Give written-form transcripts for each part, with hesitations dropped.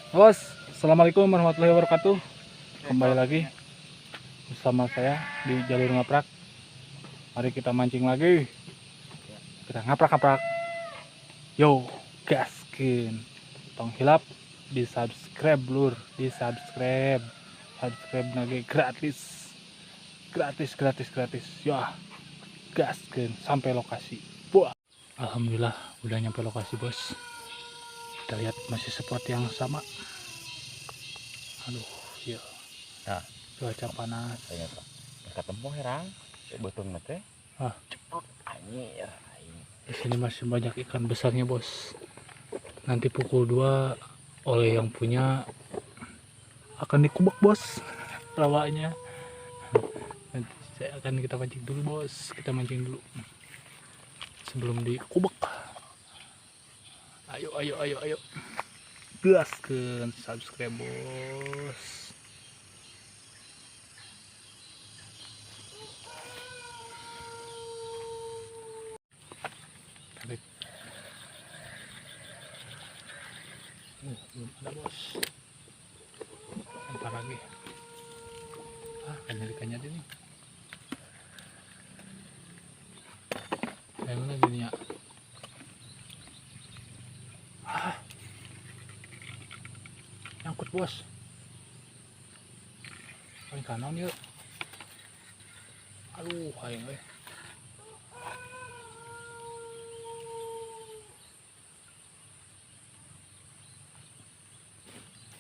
Bos, assalamualaikum warahmatullahi wabarakatuh. Kembali lagi bersama saya di jalur ngaprak. Mari kita mancing lagi. Kita ngaprak-ngaprak. Yo, gaskin. Tong hilap di subscribe lur, di subscribe. Subscribe lagi gratis. Gratis, gratis, gratis. Ya, gaskin sampai lokasi. Wah. Alhamdulillah udah nyampe lokasi, bos. Kita lihat masih spot yang sama. Aduh, ya. Nah, cuaca panas. Ternyata ketemu herang, betul teh. Ah. Cepet anjir. Di sini masih banyak ikan besarnya, bos. Nanti pukul 2 oleh yang punya akan dikubek, bos. Rawanya. Nanti saya akan kita mancing dulu, bos. Kita mancing dulu sebelum dikubek. Ayo, ayo, ayo, ayo. Gaskeun subscribe, bos. Tarik. Belum ada, bos. Lempar lagi. Ah, kanyari-kanyari nih. Kayak mana jadinya? Ah. Nyangkut, bos. Paling kanan yuk. Aduh, aing euy.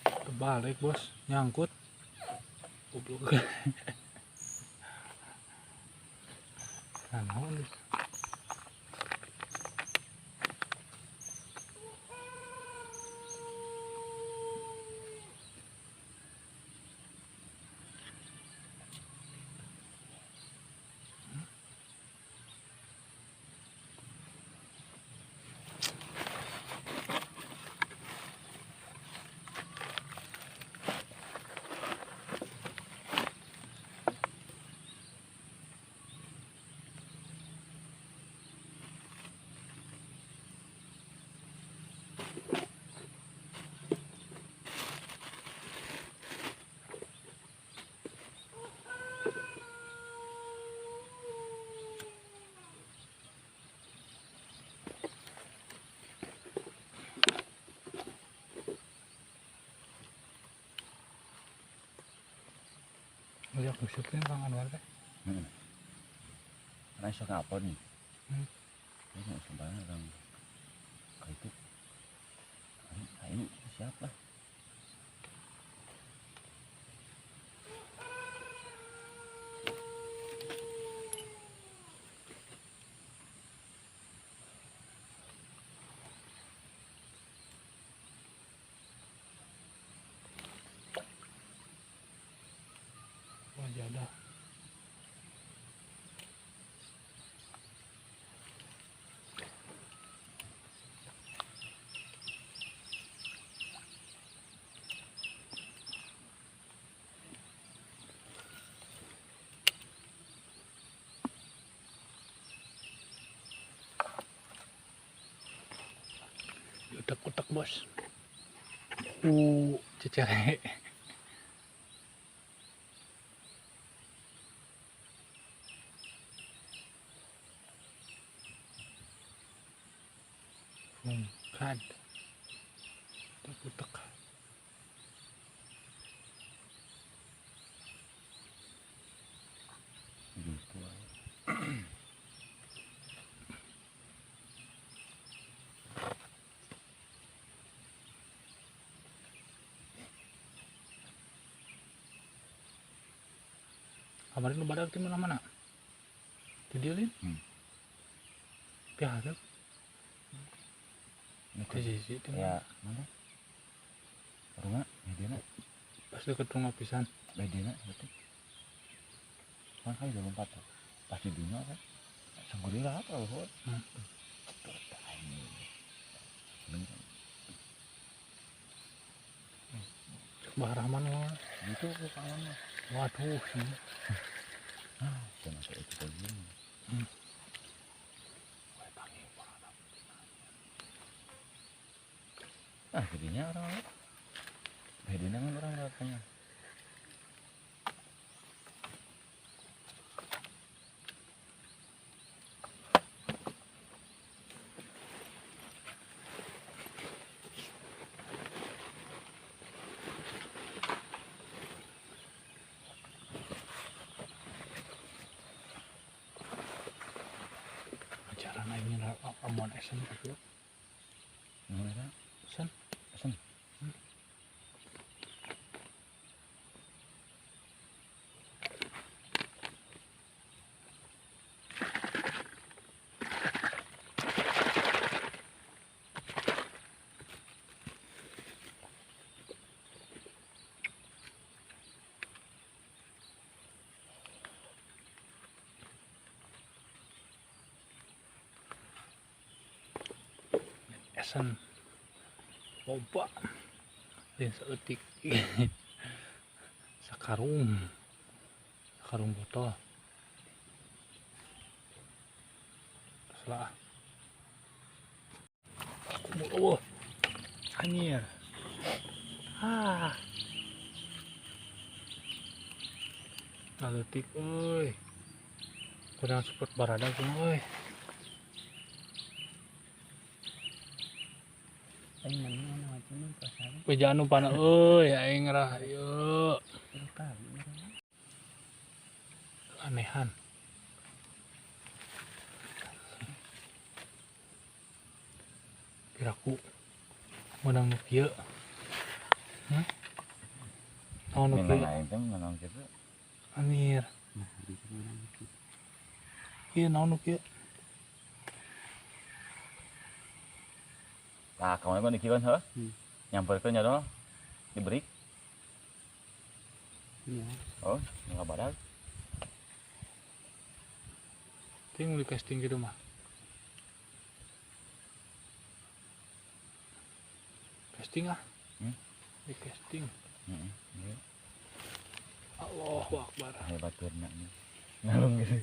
Kebalik, bos, nyangkut. Goblok. Naon? Lihat musiknya Kang Anwar teh. Heeh. Karena iso ngapon nih. Ini nggak sembarangan orang kayak itu. Ayo, siap lah. Jadah. Utak-utak, bos. Cecere. Rungkad. Utak-utak. Gitu. Kemarin lu badak di mana-mana? Di dia, Lin? Pihak di sisi itu. Ya, mana? Rumah, Medina. Pas deket rumah pisan. Medina berarti. Kan kali udah lompat tuh. Pas di dunia kan. Senggurila apa loh? Coba Rahman lah. Itu kangen. Waduh, sini. Ah, jangan kayak itu lagi. Ah, jadinya orang. Bedina kan orang katanya. Ajaran aingnya amuan esen gitu. Mana? Esen. Esen. Esen loba lain saeutik sakarung sakarung botol terus lah aku mau oh anjir ah leutik euy kurang support barada kumaha euy. Bejaan nu pana euy aing rah ieu. Anehan. Kiraku meunang nu kieu. Naon nu kieu? Aing teh meunang kitu. Anjir. Ieu naon nu kieu? Nah, kemarin kan dikiran heuh. Nyamperkeun nya doh. Diberi. Iya. Oh, enggak badag. Ting di casting gitu mah. Casting ah. Di casting. Heeh, iya. Allahu Akbar. Hebat turna nya. Ngalung gitu.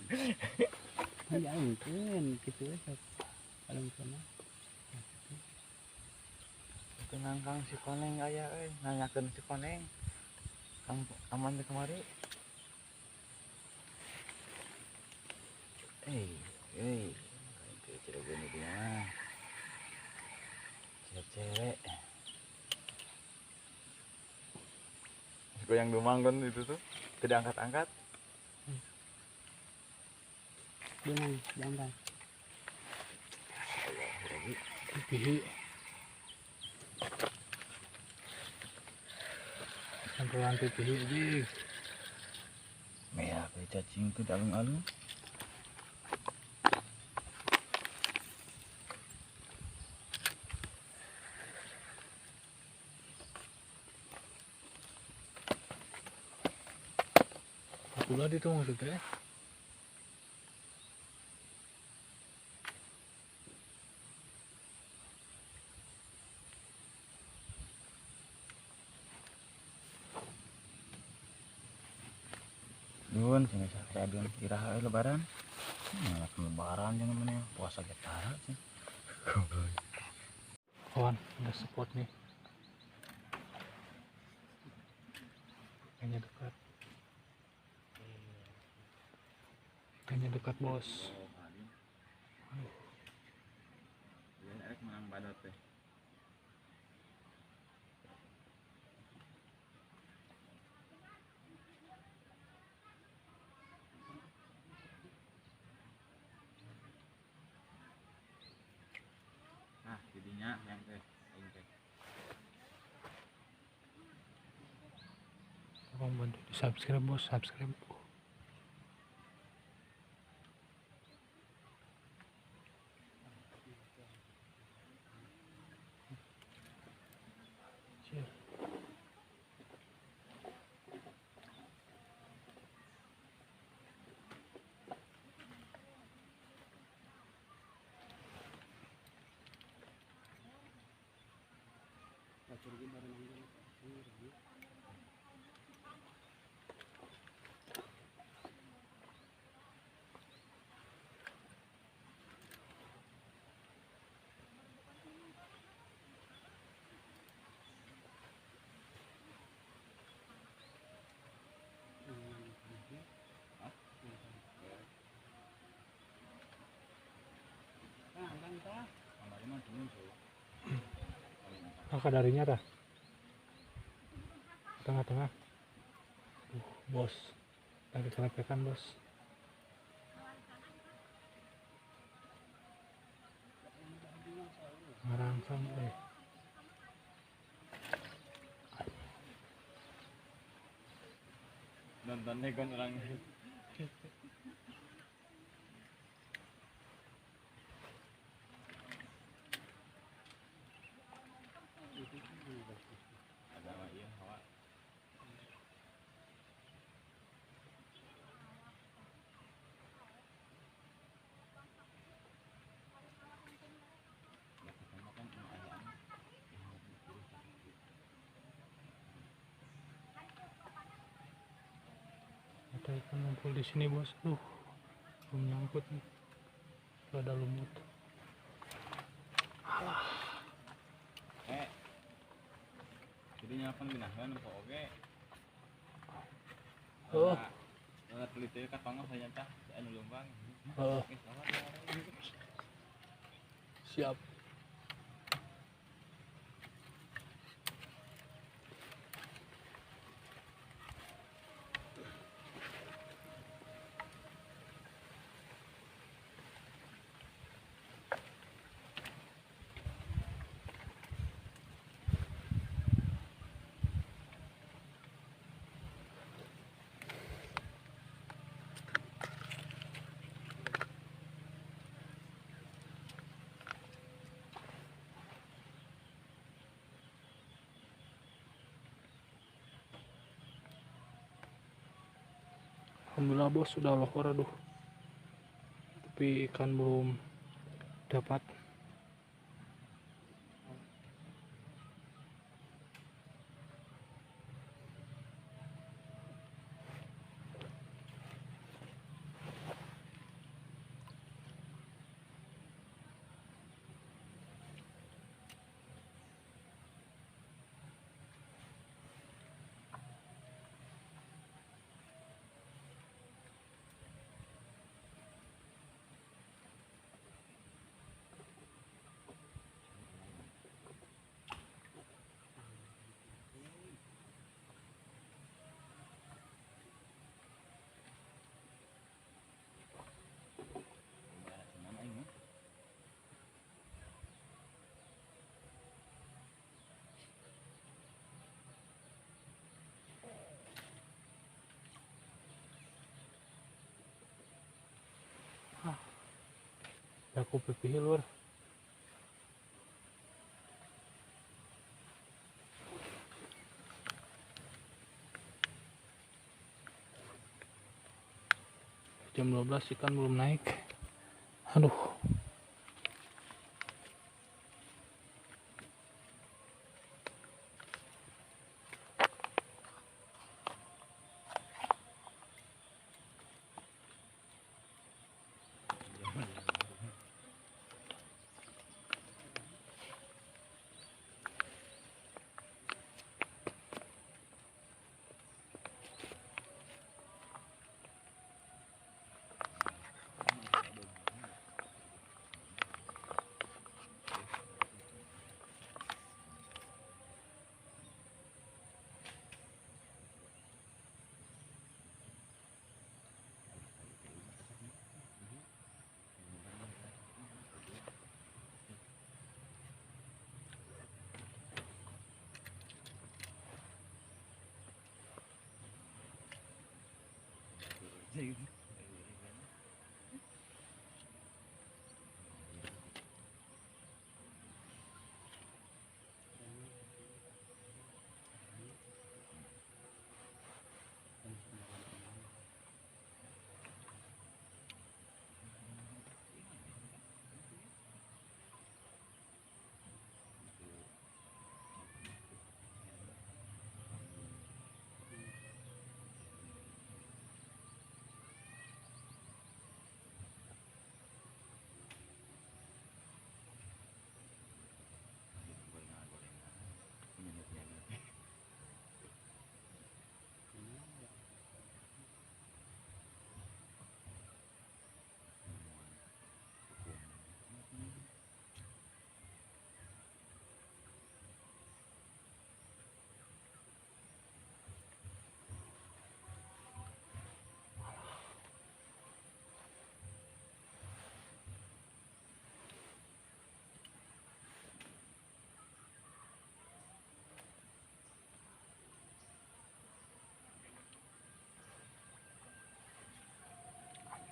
Ya mungkin gitu we sok. Alung sana. Nangkang si koneng aya euy, nanyakeun si koneng. Kang aman teh kamari. Eh, teu Cilegon ieu mah. Cewek. Goyang dumang kan itu tuh, tidak angkat-angkat. Dumang, jangan. Pihi. Sampelan pipi jig. Merah kayak cacing tuh alung-alung. Ulah itu maksudnya. Dun, sini saya dun iraha lebaran. Malah lebaran jangan mana puasa getara sih. Kawan, ada spot nih. Kayaknya dekat. Kayaknya dekat, bos. Aduh. Ini menang badot teh. Nah, jadinya yang teh, aing teh. Tolong bantu di subscribe, bos, subscribe. Ah, kadarinya tah. Tengah-tengah. Bos. Lagi kelepekan, bos. Ngerangsang deh. Nontonnya kan orangnya. Ada ikan ngumpul di sini, bos. Duh, belum nyangkut nih. Itu ada lumut. Alah. Jadi nyalakan binahan kok oke. Oh. Nah, teliti ka tonggoh saya tah anu lumbang. Oh. Siap. Alhamdulillah bos, sudah lokor, aduh, tapi ikan belum dapat. Aku pipih lur. Jam 12 ikan belum naik. Aduh.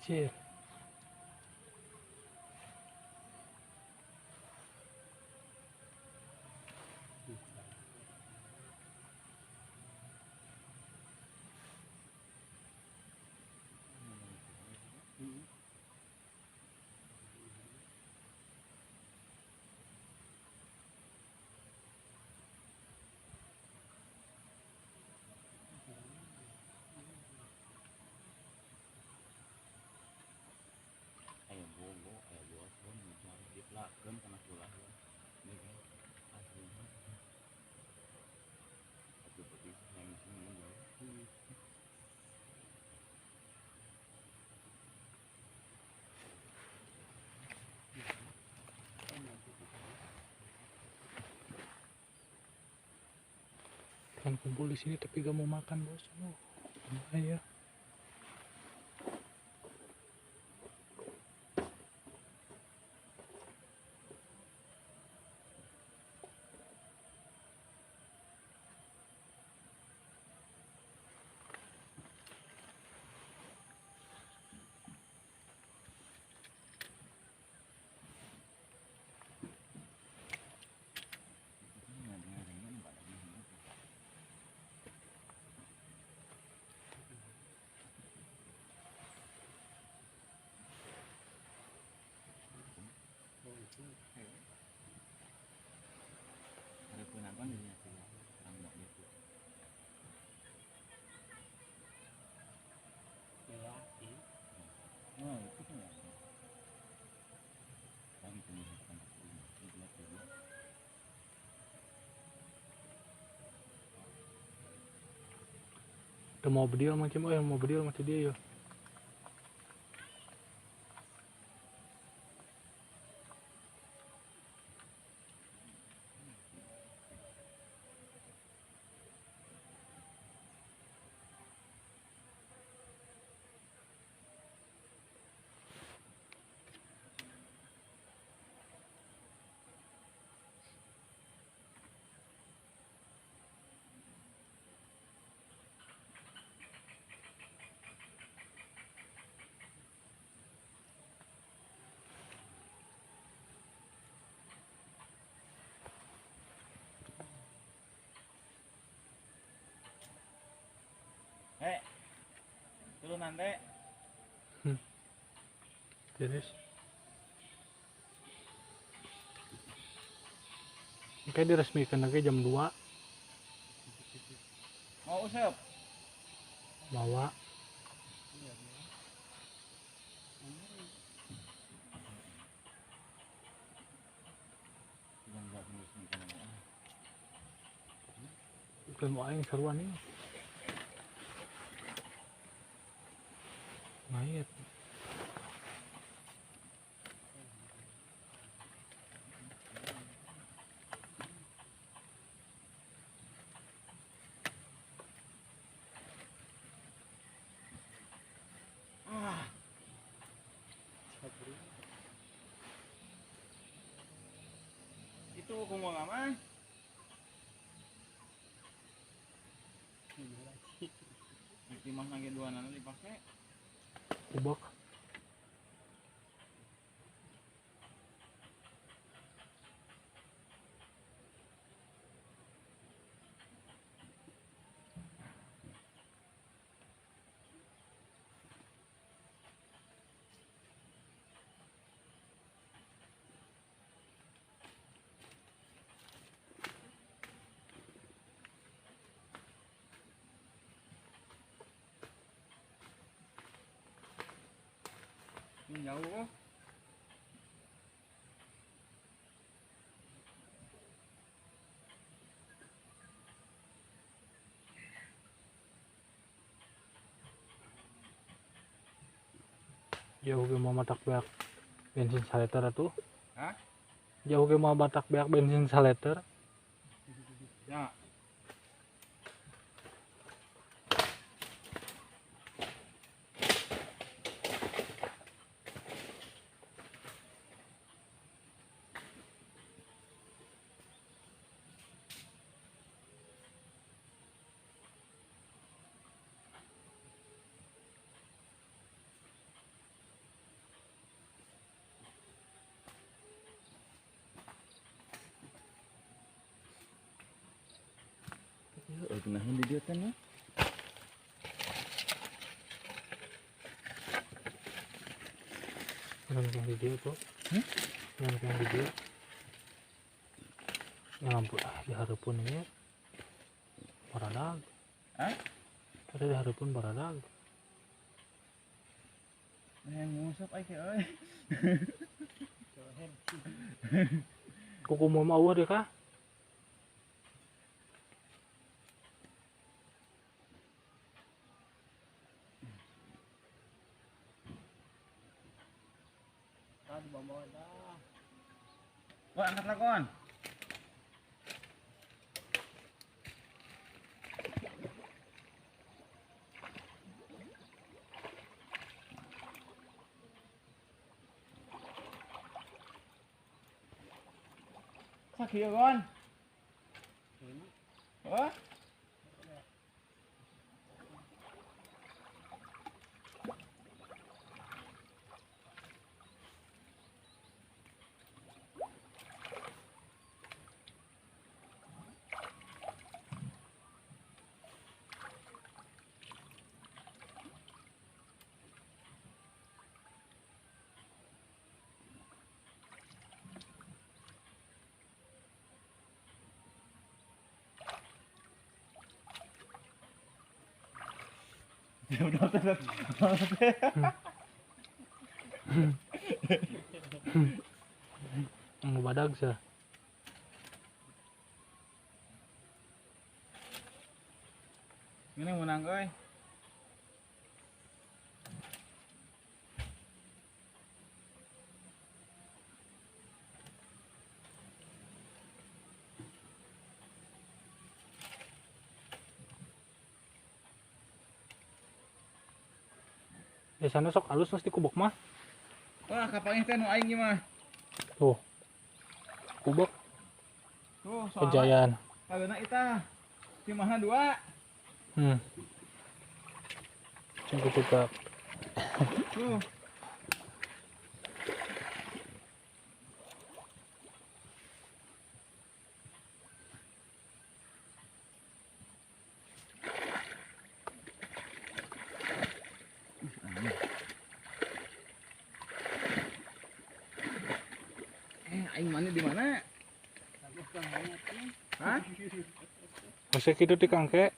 Anjir. Ayo bobo, ayo bos, bon, diplakeun kana kula. Ini kan asli. Atuh putih yang sini jauh. Ikan kumpul di sini tapi gak mau makan, bos. Oh, bahaya. Ada penampan di sini orang mau gitu. Oh, itu kan ya. Lagi penyihatan aku ini itu. Udah mau bedil macam, oh yang mau bedil macam dia ya. Turun nanti. Jenis. Oke, diresmikan lagi jam 2. Mau usap? Bawa. Bukan mau aing seruan ini. Mayat. Ah. Itu ngomong apa? Lima lagi dua nana dipakai. Ubak. Jauh kok. Jauh ke mau matak beak bensin saleter atuh. Hah? Jauh ke mau batak beak bensin saleter. Ya. Heuh geunaheun di dieu teh mah. Yang di dieu tuh. Yang di dieu. Lampu di hareupeun ieu. Baradag. Hah? Ada di hareupeun baradag. Yang ngusap ai ke euy. Kuku mau mau deh kah? Wah, angkat lakon. Sakit kon. Oh. Udah. Mau badag sih. Ini menang euy. Biasanya sok alus mesti kubok mah. Wah, kapalnya teh nu aing ieu mah. Tuh. Kubok. Tuh, soalnya kejayaan. Kagana itah. Cimahna 2. Cukup juga. Tuh. Aing mana di mana? Hah? Masih kitu di kangke.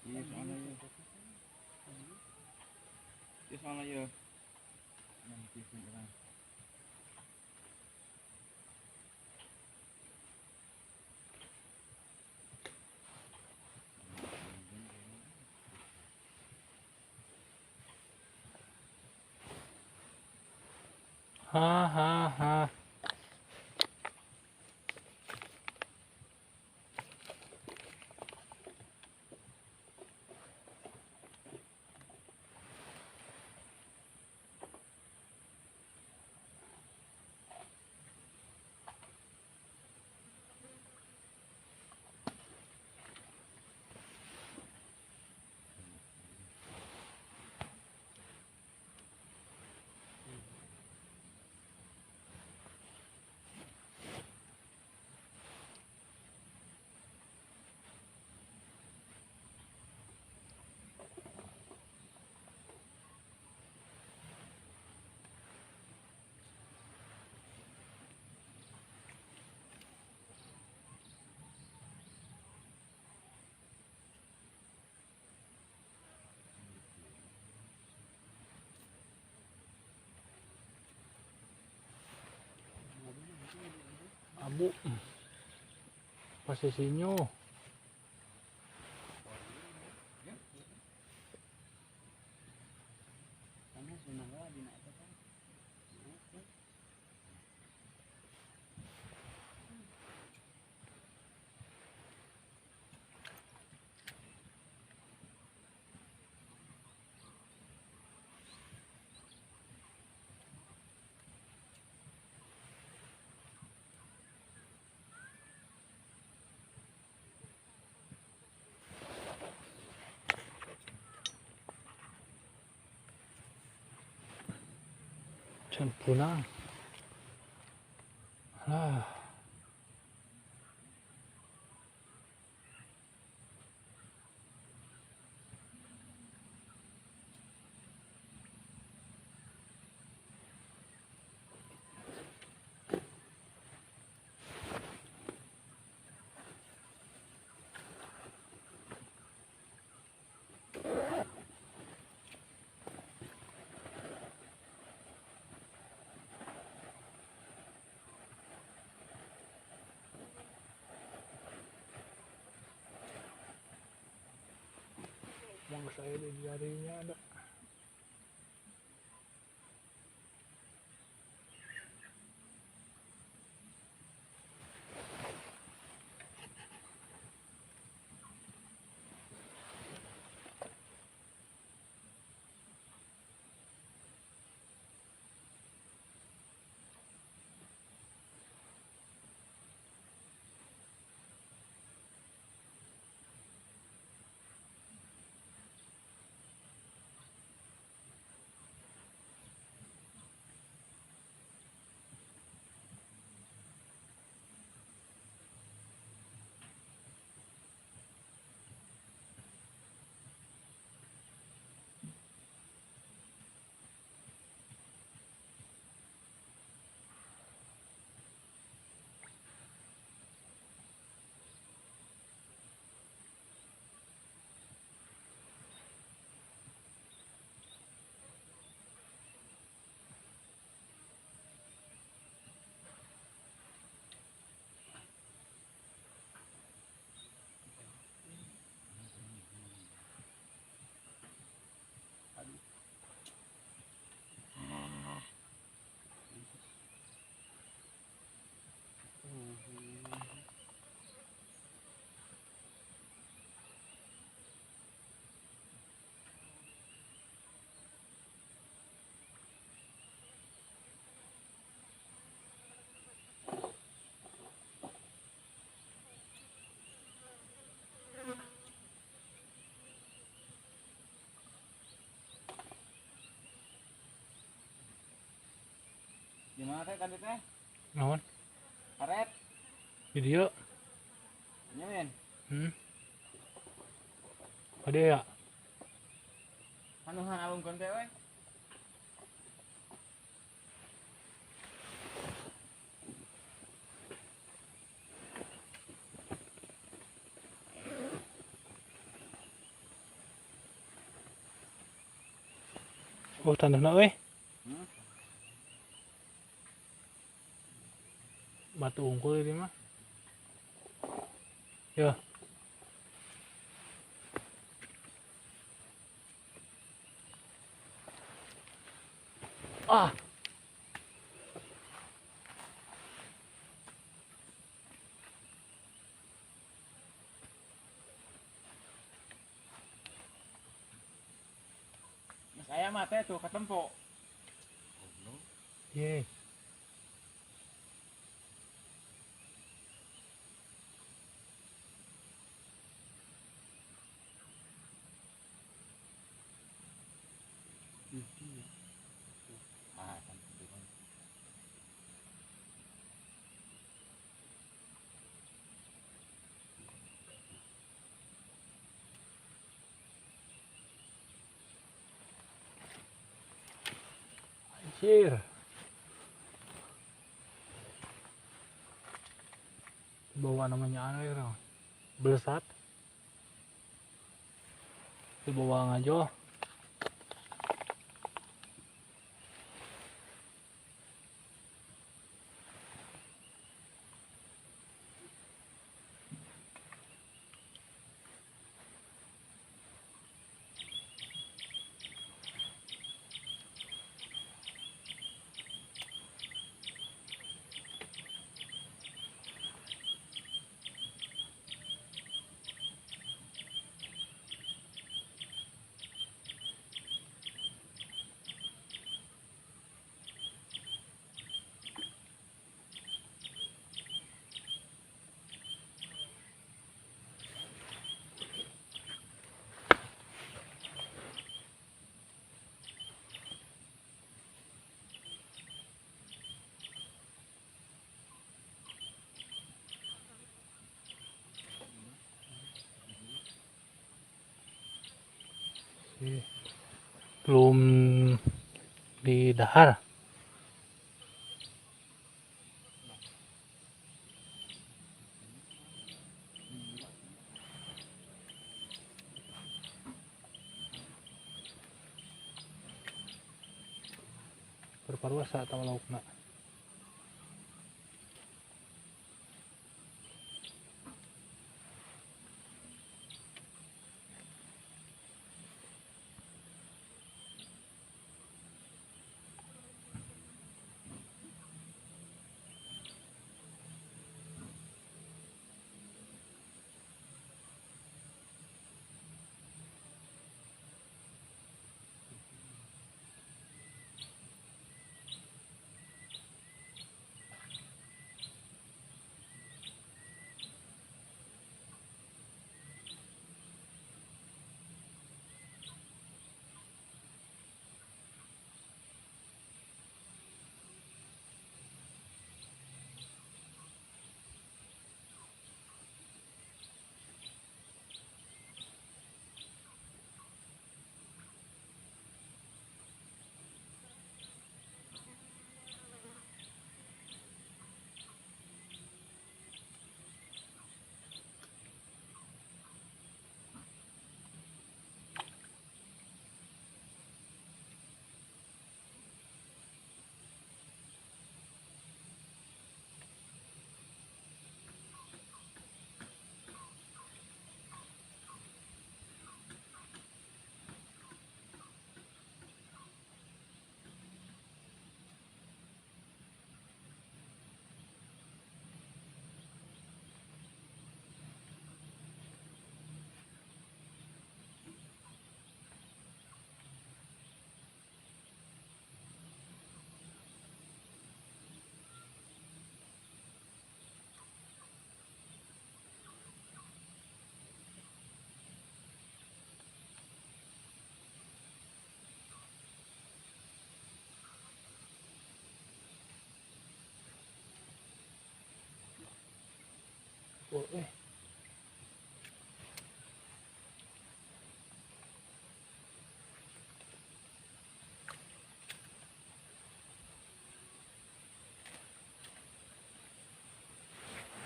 Iya soalnya ya. Iya soalnya ya. Yang tipe orang. Ha ha ha. Labu posisinya. Can punang. Alah. Yang saya di jarinya ada. Gimana teh tadi teh? Naon? Karet. Video. Nyemen. Ada ya? Anuhan alungkeun teh we. Oh, tanahna euy. Batu unggul ini mah. Ya. Ah. Saya mah teh tuh ketempo. Ye. Anjir. Bawa namanya air, belesat. Dibawa ngajo. Masih belum didahar. Berparuasa atau laukna.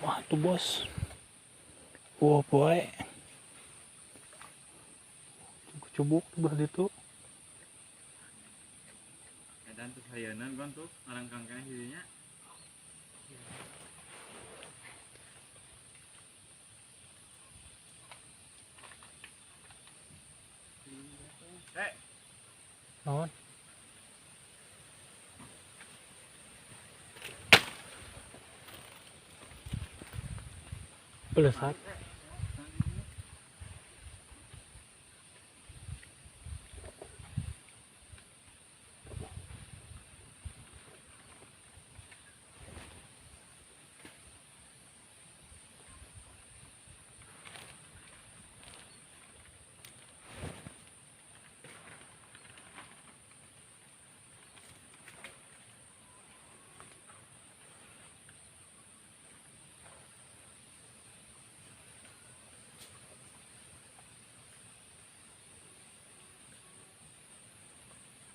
Wah tuh bos, wah boy, cubuk tuh belah itu. Dan tuh hayanan kan tuh ngarangkang kene hirinya. Naon? Pelesat.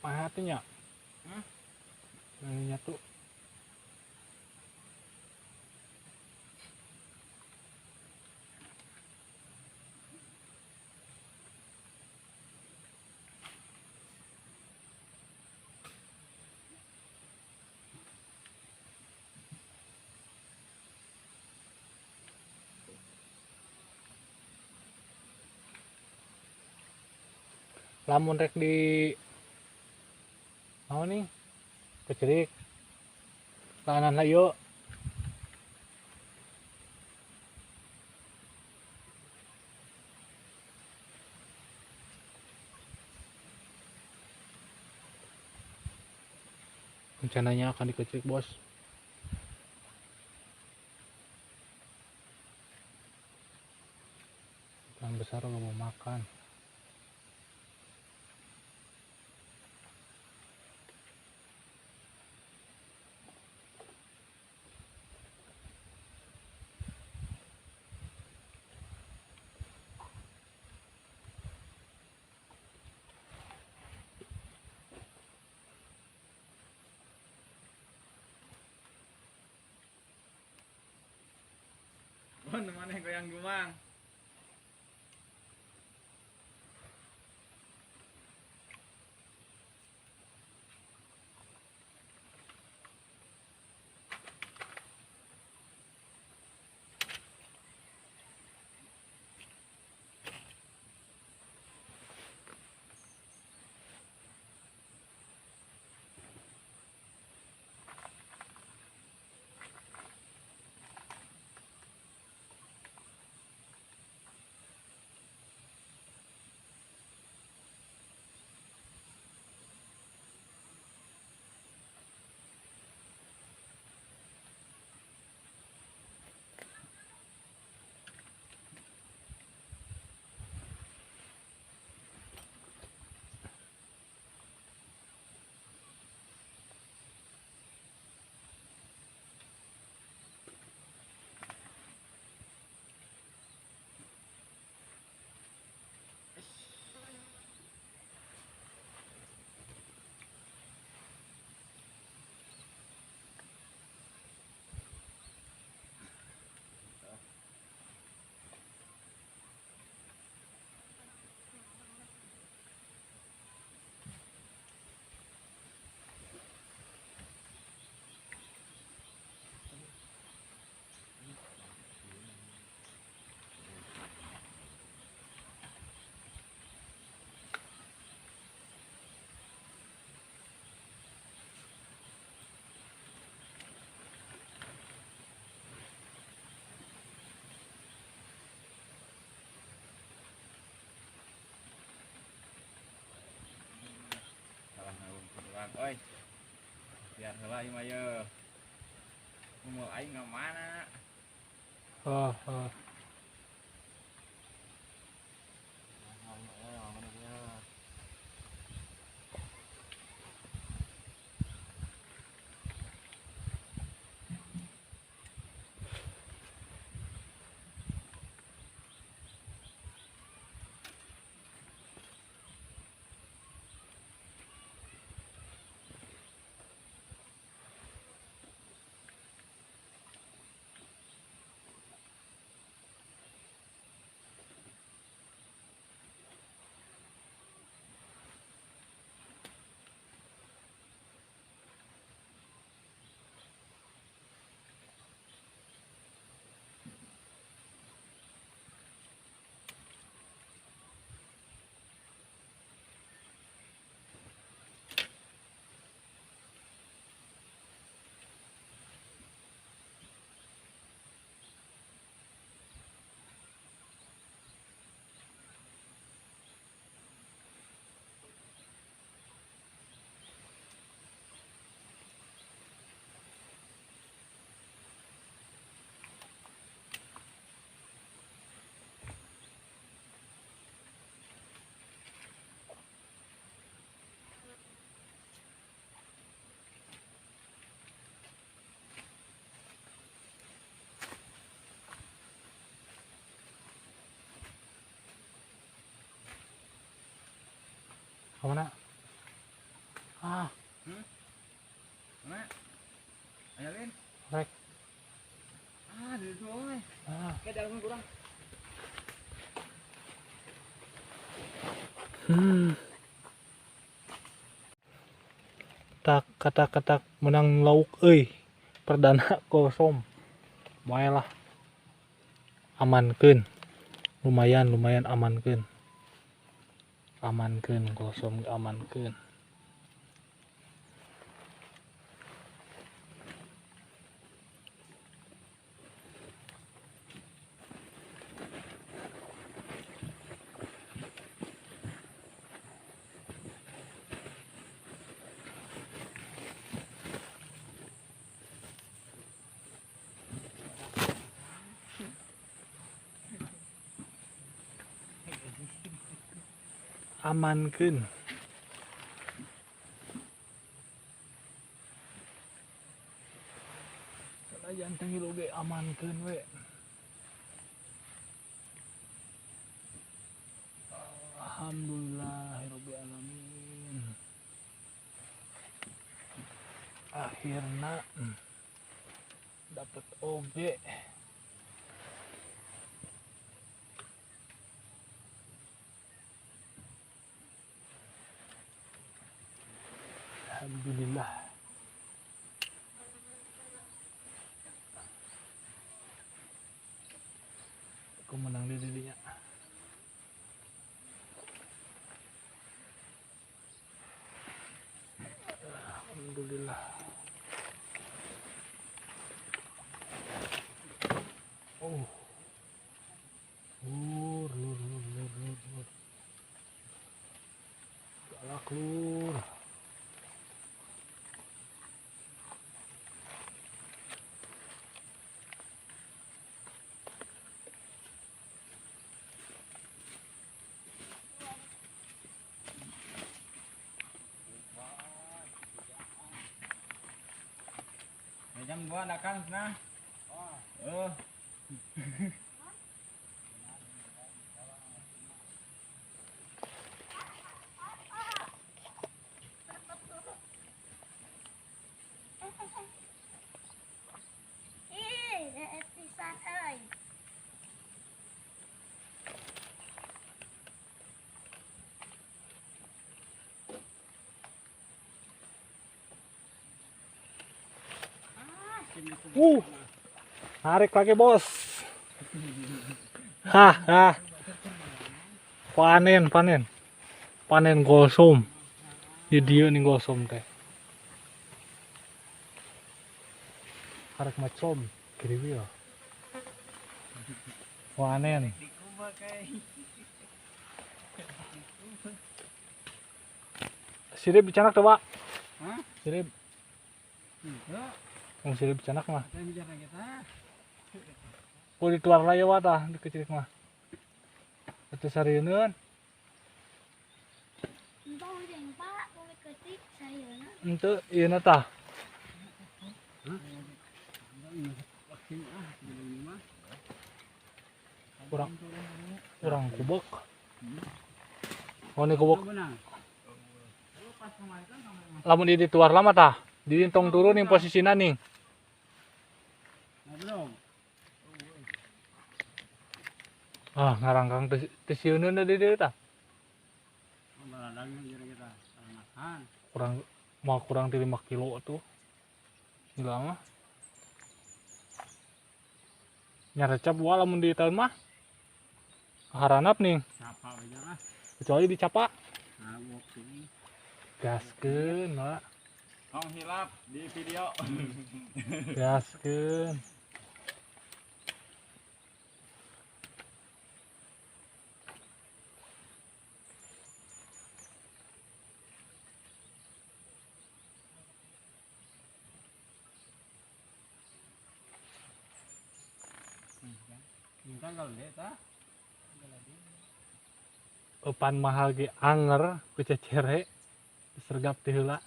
Hatinya, nyatu. Lamun rek di mau nih kecerik tahanan lah yuk. Rencananya akan dikecerik bos. Ikan besar nggak mau makan. Nuhun maneh goyang gumang. Oi, biar heula ieu mah ye. Umul aing ka mana? Oh, oh. Kemana? Ah. Mana? Ayo Lin. Rek. Ah, di situ euy. Ah. Ke jalan kurang. Tak kata-kata menang lauk euy. Perdana kosong. Bae lah. Amankeun. Lumayan, lumayan amankeun. Amankeun kosong amankeun. Amankeun. Sanajan teu oge amankeun we. Alhamdulillahirabbil alamin. Akhirna dapat oge. Kemenang di didinya. Alhamdulillah. Oh. Lur lur lur lur lur lur. Galak lur. Jam 2 ada Kang nah. Oh. Ih, pisan euy. Tarik lagi bos. Hah. Panen, panen. Panen gosom. Di dieu nih gosom teh. Karek macom kiri ya. Panen. Sirip dicanak tuh, Pak. Hah? Sirip. Enggak. Wong sirip dicanak mah. Oh, dituar lah ya, Pak, tah dikecilik mah. Itu sarieun. Entah jeung Pak, kulit kecik sarieuna. Henteu, ieu na tah. Kurang kurang kubok. Oh, ini kubok. Lamun di dituar lama tah. Di tong turun nih posisinya nih. Ah, ngarangkang teu sieuneun di dieu tah. Kurang mau kurang di 5 kilo tuh. Gila mah. Nyarecap wa lamun di tahun mah. Haranap nih. Kecuali dicapak. Gaskeun lah. Tong hilap di video. Gaskeun. Eupan mahal ge anger ku cecere sergap teh heula.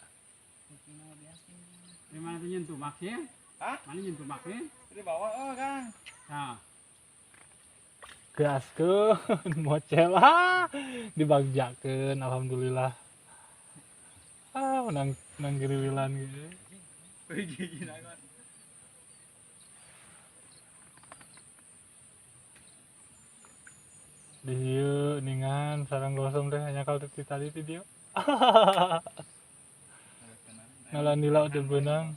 Di mana tuh nyentuh maknya? Hah? Mana nyentuh maknya? Di bawah oh, Kang. Nah. Gaskeun mocel ah dibagjakeun alhamdulillah. Ah menang menang giriwilan ge. Di dieu ningan sarang gosong teh nyakal teh tadi ti dieu. Ngalandila teu beunang.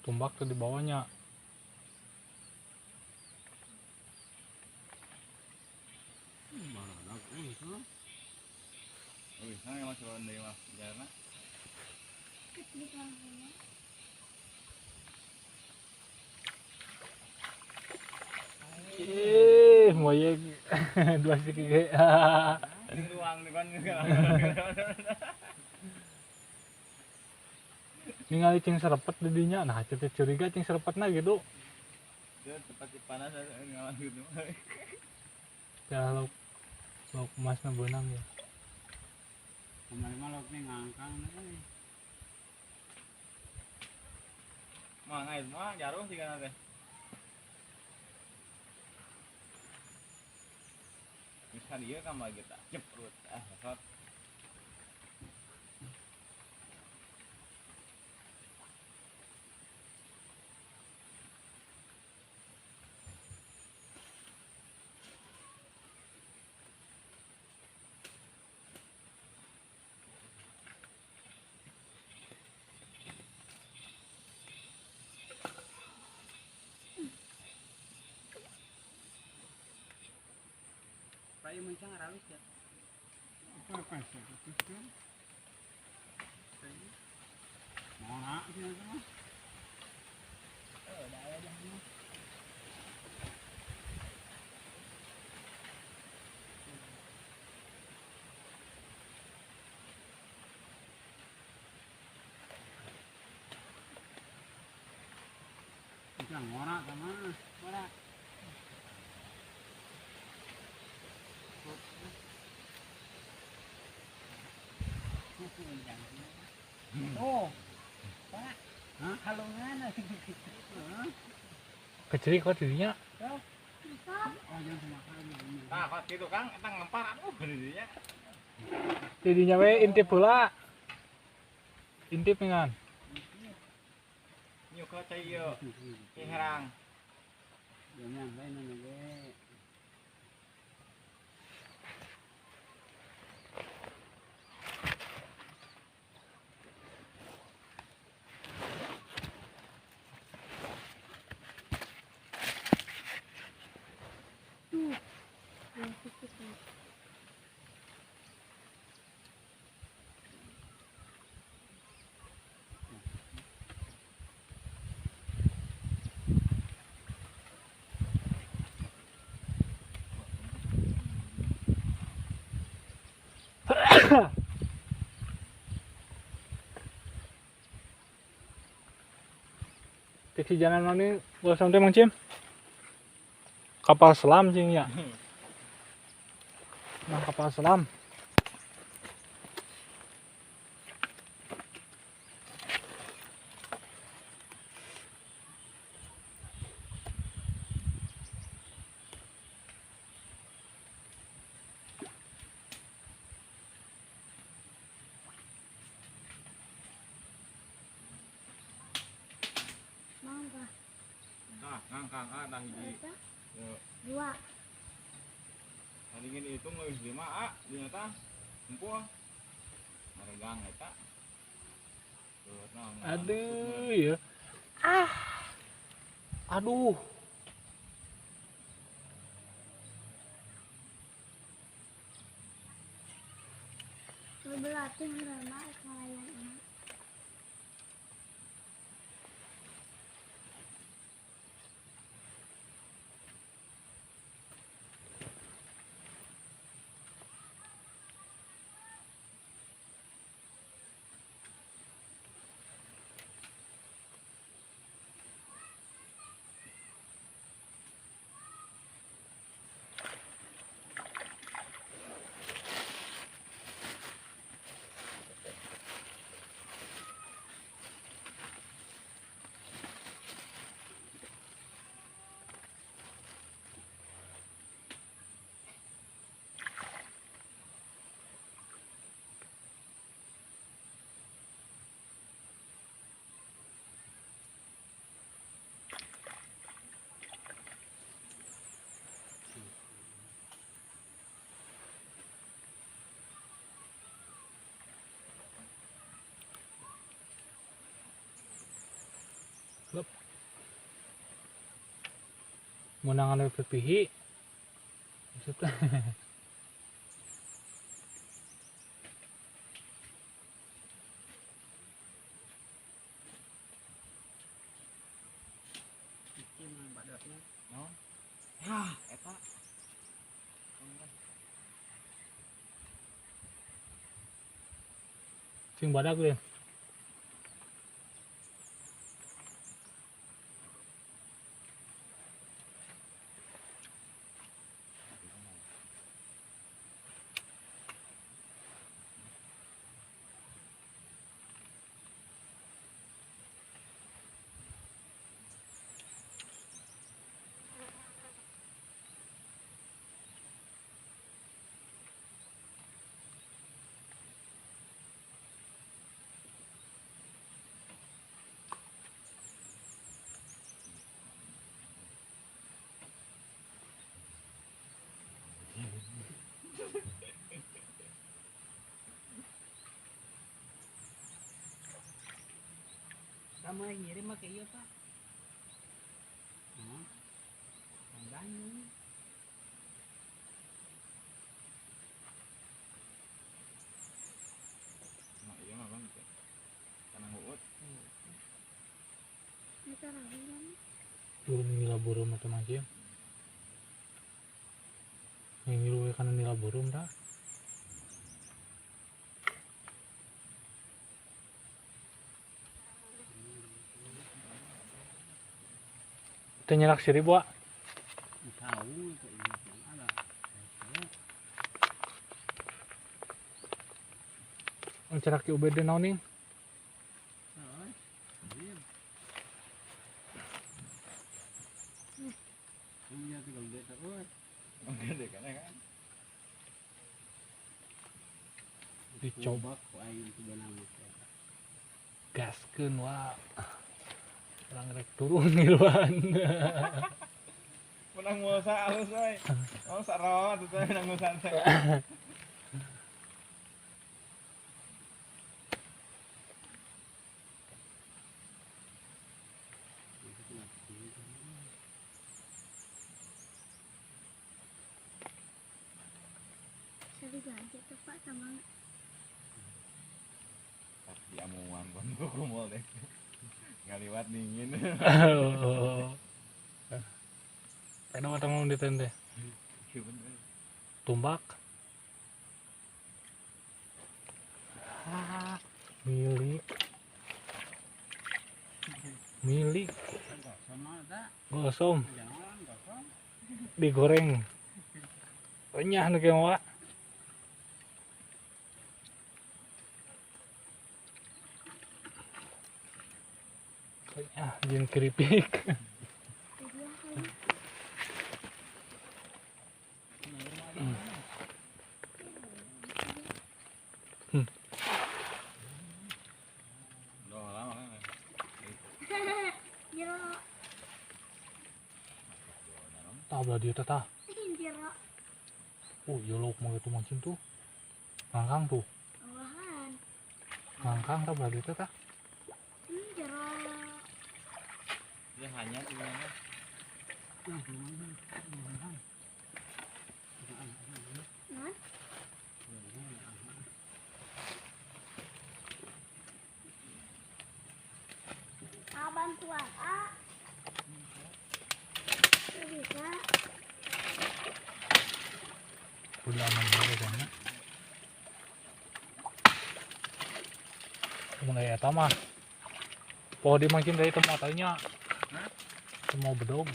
Tumbak tuh di bawahnya. Ih, moyek dua siki ge. Luang kan. Ningali cing serepet di dinya, nah teh curiga cing serepetna gitu. Dia tempat panas ngalah gitu. Ya lauk lauk emasna beunang ya. Kemarin mah lauknya ngangkang euy. Mah ngais mah jaruh sigana teh. Bisa dia kan mah kita ceprut ah sot. Pak ieu mencang aralus ya. Apa sih? Mana sih itu mah? Oh, da aya dah. Mencang ngora sama. Ngora. Oh, Pak, halungan kecil kok dirinya. Oh, Nah, kok gitu Kang, eta ngelempar aduh dirinya. Dirinya we intip bola. Intip dengan. Nyuka cai ieu. Cai herang. Tiksi jalan mana gua sampai Mang Cim. Kapal selam cing ya. Nah, kapal selam. Nah, ngangkang ah tah hiji. Dua. Tadi ngin hitung leuwih 5 ah, dinya tah. Empul. Maregang eta. Aduh ya. Ah. Aduh. Berlatih renang kalian. Menangan pipihi maksudnya. Ya, eta. Sing badak deh. Kamu yang ngirim mah ke iya Pak. Nah, Bandung. Turun nila burung atau macam. Yang ngilu kana nila burung dah. Teu nyelak 1000 ah. Cerak ki UBD naon ning? Dicoba gaskeun wa. Urang rek turun ngiluan. Menang musa alus we. Oh sarot teh menang musa teh. Diamuan pun kumul deh. Ngaliwat dingin. Ada mata mau di tende. Tumbak. Milik. Milik. Gosong. Digoreng. Renyah nu kieu mah. Ah, jeung keripik. Tah belah dia tah. Oh, iya lauk mah itu mancing tuh. Ngangkang tuh. Ngangkang tah belah dia tah. Dia hanya gimana? Abang tua A. Bisa. Udah aman banget kayaknya. Mulai eta mah. Poho dimancing dari tempat tadinya. Mau bedog.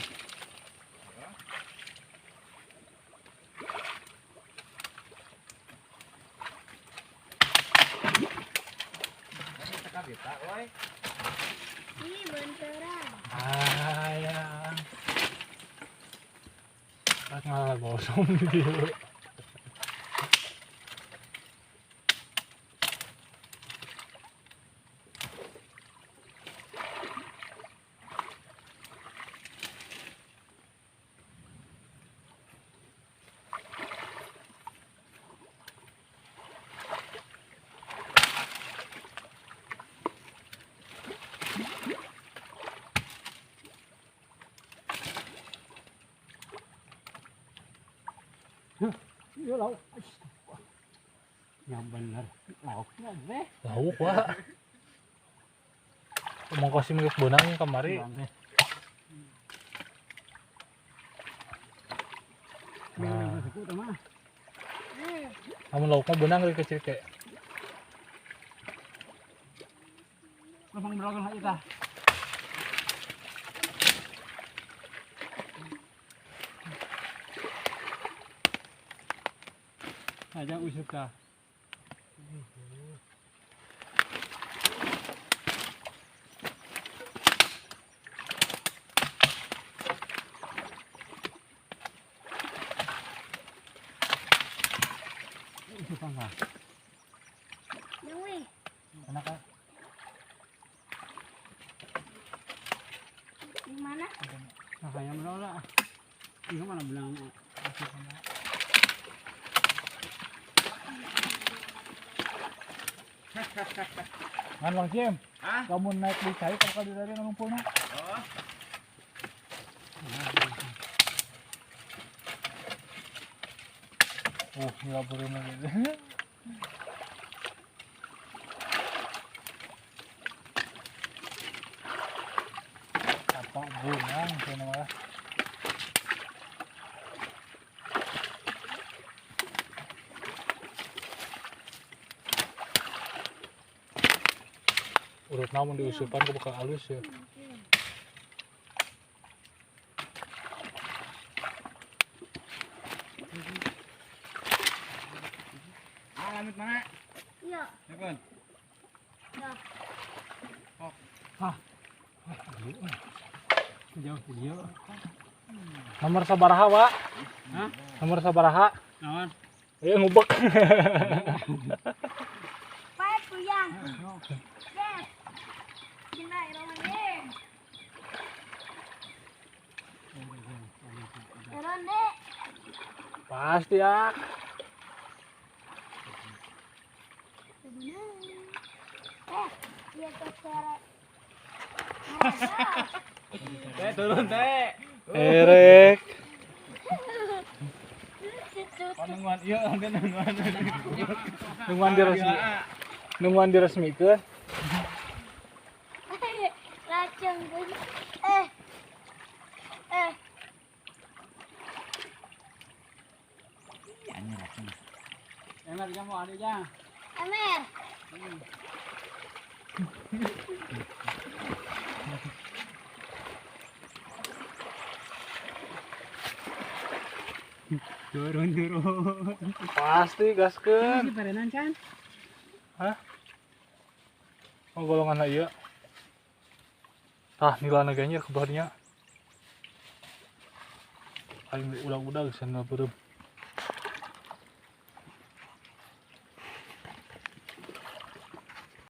Ini benteran. Ah ya. Tak ngalah gosong gitu. Iya lauk. Yang bener lauknya deh. Lauk wah. Mau kasih milik bonang kemari. Nah. Kamu lauknya bonang dari kecil kayak. Lempang berokan lagi tah. Aja usuk kah. Usuk kah? Enak kah? Di mana? Makanya merola. Ini mana bilang? Ngan Bang Cim, kamu naik di cai kalau di dari ngumpulna. Oh. Oh, nggak perlu gitu. Pak bunang saya nama. Urut namun diusupan ke bakal halus ya. Amit mana? Iya. Ya, Ya. Oh. Hah. Jauh jauh. Nomor sabaraha, Pak? Hah? Nomor sabaraha? Naon? Iya ngubek. Pak puyang. Yes. Gina iroman. Iron deh. Pasti ya. Iya teh. Teh turun teh. Erek. Nungguan ieu nanti nungguan. Nungguan diresmi. Nungguan diresmikeun. Laceng. Anjir laceng. Emer kamu ada aja. Emer. Turun turun. Pasti gaskeun. Ini parenan kan? Hah? Oh golongan ieu. Tah nilana ge anjir kebarnya. Aing udag-udag sana beureum.